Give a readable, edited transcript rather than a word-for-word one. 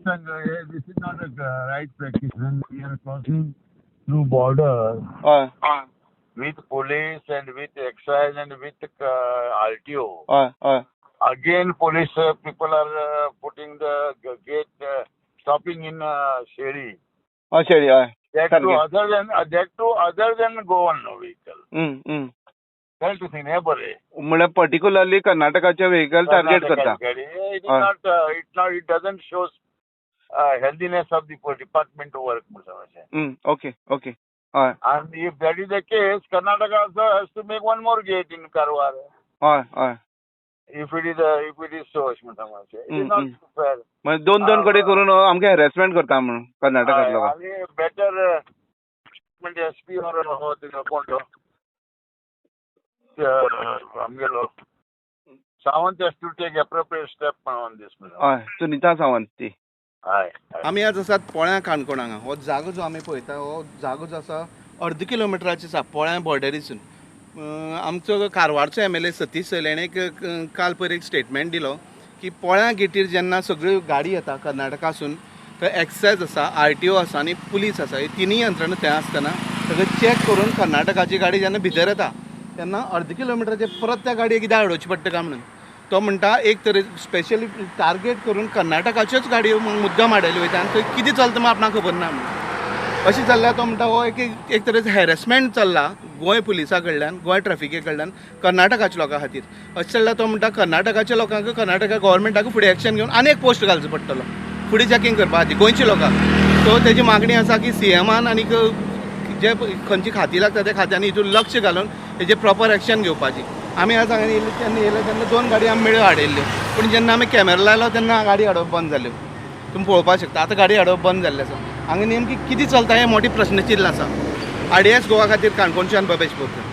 सांग, this is not a right practice when we are crossing through border with police and with excise and with RTO. हय हय Again, police people are putting the gate, stopping in Sheri. हय, शेळी, हय. That too सारकें. other than Goan vehicle. Hmm, hmm. Correct thing, हे बरें. म्हळ्यार particularly कर्नाटकाचे व्हेकल टार्गेट करता. It is not, it doesn't show healthiness of the department work म्हणून अशें. ओके ओके हय. And if that is the case, Karnataka also has to make one more gate in Karwar. हय हय If it is so, अशें म्हणटा मातशें. It is not fair. म्हणजे दोन दोन कडेन करून आमकां हॅरेसमेंट करता म्हणून कर्नाटकांतल्या लोकांक. आणि बेटर म्हणजे एस पी ऑर हो तिका कोण तो आमगेलो Sawant has to take appropriate step on this. हय, सुनीता सावंत ती. हय. आमी आज आसात पोळ्या काणकोण हांगा. हो जागो जो आमी पळयता, हो जागो जो आसा अर्द किलोमिटराचेर आसा पोळ्या बॉर्डरीसून. आमचो कारवारचो एमएलए सतीश सैल हेणें एक काल पयर एक स्टेटमेंट दिलो की पोळ्या गेटीर जेन्ना सगळ्यो गाडी येता कर्नाटकासून, थंय एक्सायज आसा, आरटीओ आसा आनी पुलीस आसा. ही तिनूय यंत्रणा थंय आसतना सगळें चॅक करून कर्नाटकाची गाडी जेन्ना भितर येता तेन्ना अर्द किलोमिटराचेर परत त्या गाडयेक कित्याक हाडोवची पडटा काय म्हणून. तो म्हणटा, एक तरे स्पेशली टार्गेट करून कर्नाटकाच्योच गाडयो मुद्दम हाडयल्यो वयता आनी थंय कितें चलता म्हण आपणाक खबर ना म्हणून. अशें जाल्ल्यार तो म्हणटा, हो एक एक तरेचो हॅरेसमेंट चल्ला गोंय पुलिसा कडल्यान, गोंय ट्रॅफिके कडल्यान कर्नाटकाच्या लोकां खातीर. अशें चल्ल्यार तो म्हणटा, कर्नाटकाच्या लोकांक, कर्नाटका गव्हर्मेंटाक फुडें एक्शन घेवन आनी एक पोस्ट घालचो पडटलो फुडें चॅकिंग करपा खातीर गोंयच्या लोकांक. सो तेजी मागणी आसा की सीएमान आनीक जे खंयची खाती लागता त्या खात्यांनी हितून लक्ष घालून तेजेर प्रॉपर एक्शन घेवपाची. आमी आज हांगा येयले तेन्ना, येयले तेन्ना दोन गाडी आमी मेळ्यो हाडिल्ल्यो, पूण जेन्ना आमी कॅमेरा लायलो तेन्ना गाडी हाडप बंद जाल्यो. तुमी पळोवपाक शकता, आतां गाडी हाडप बंद जाल्लें आसा. हांगा नेमकी कितें चलता हें मोठें प्रश्नचिन्न आसा. आरडीएस गोवा खातीर काणकोणच्यान बबेश बोरकर.